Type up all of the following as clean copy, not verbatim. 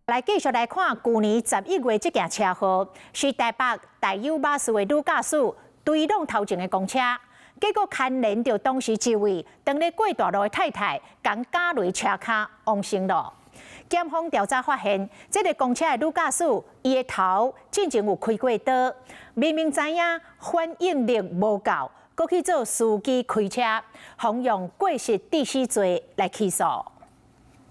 來繼續來看，舊年11月這件車禍，是台北大有巴士的女駕駛追撞頭前的公車，結果牽連著當時一位當咧過大路的太太，共軋落車跤往生囉。檢方調查發現，這个公車的女駕駛，伊的頭進前有開過刀，明明知影反應力無夠，閣去做司機開車，予用過失致死罪來起訴。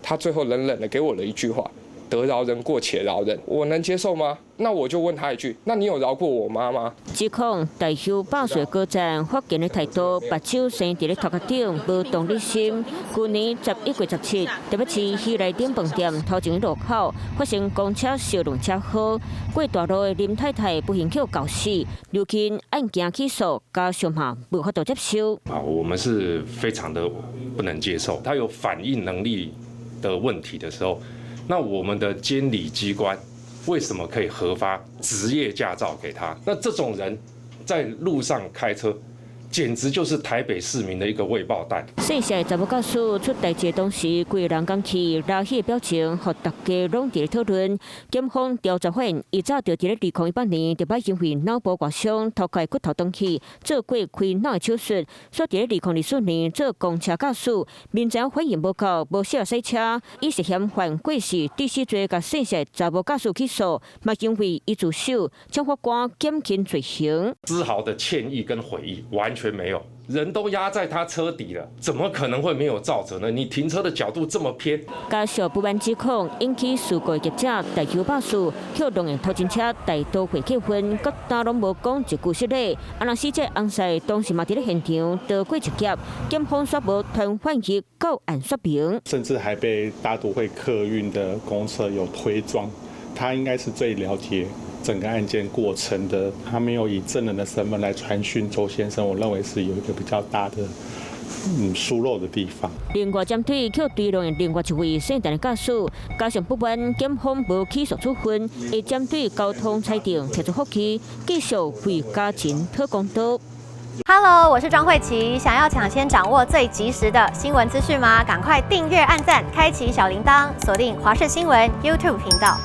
他最後冷冷的給我了一句話：得饒人過且饒人，我能接受嗎？那我就問他一句：那你有饒過我媽嗎？指控大邱百歲高站發言的態度，目睭生佇咧頭殼頂，無同理心。舊年11月17，台北市喜來登飯店頭前路口發生公車相撞車禍，過大路的林太太不幸予軋死，如今案件起訴，家屬嘛無法度接受。啊，我們是非常的不能接受，他有反應能力的問題的時候。那我們的監理機關為什麼可以核發職業駕照給他？那這種人在路上開車，簡直就是台北市民的一個未爆彈。姓謝的查某駕駛出代誌當時，規个人講起拉起的表情，予大家攏佇咧討論。檢方調查發現，伊早就佇咧2018年，就擺因為腦部外傷，頭殼骨頭斷去，做過開腦的手術。煞佇咧2024年做公車駕駛，明知反應無夠，無適合駛車，伊涉嫌犯過失致死罪，共姓謝查某駕駛起訴，嘛因為伊自首，請法官減輕罪行。絲毫的歉意跟悔意完全沒有，人都壓在他車底了，怎麼可能會沒有肇責呢？你停車的角度這麼偏。家屬不滿指控引起事故業者大邱巴士予撞的頭前車大都會客運，各單攏無講一句失禮。啊，若死者翁婿當時嘛佇咧現場逃過一劫，檢方煞無傳喚伊到案說明，甚至還被大都會客運的公車有推撞，他應該是最了解整個案件過程的，他沒有以證人的身份來傳訊周先生，我認為是有一個比較大的疏漏的地方。另外，針對予追撞的另外一位姓陳的駕駛，加上不滿檢方無起訴處分，會針對交通裁定提出覆議，繼續為家人討公道。 Hello，我是莊慧琪，想要搶先掌握最及時的新聞資訊嗎？趕快訂閱、按讚、開啟小鈴鐺，鎖定華視新聞 YouTube 頻道。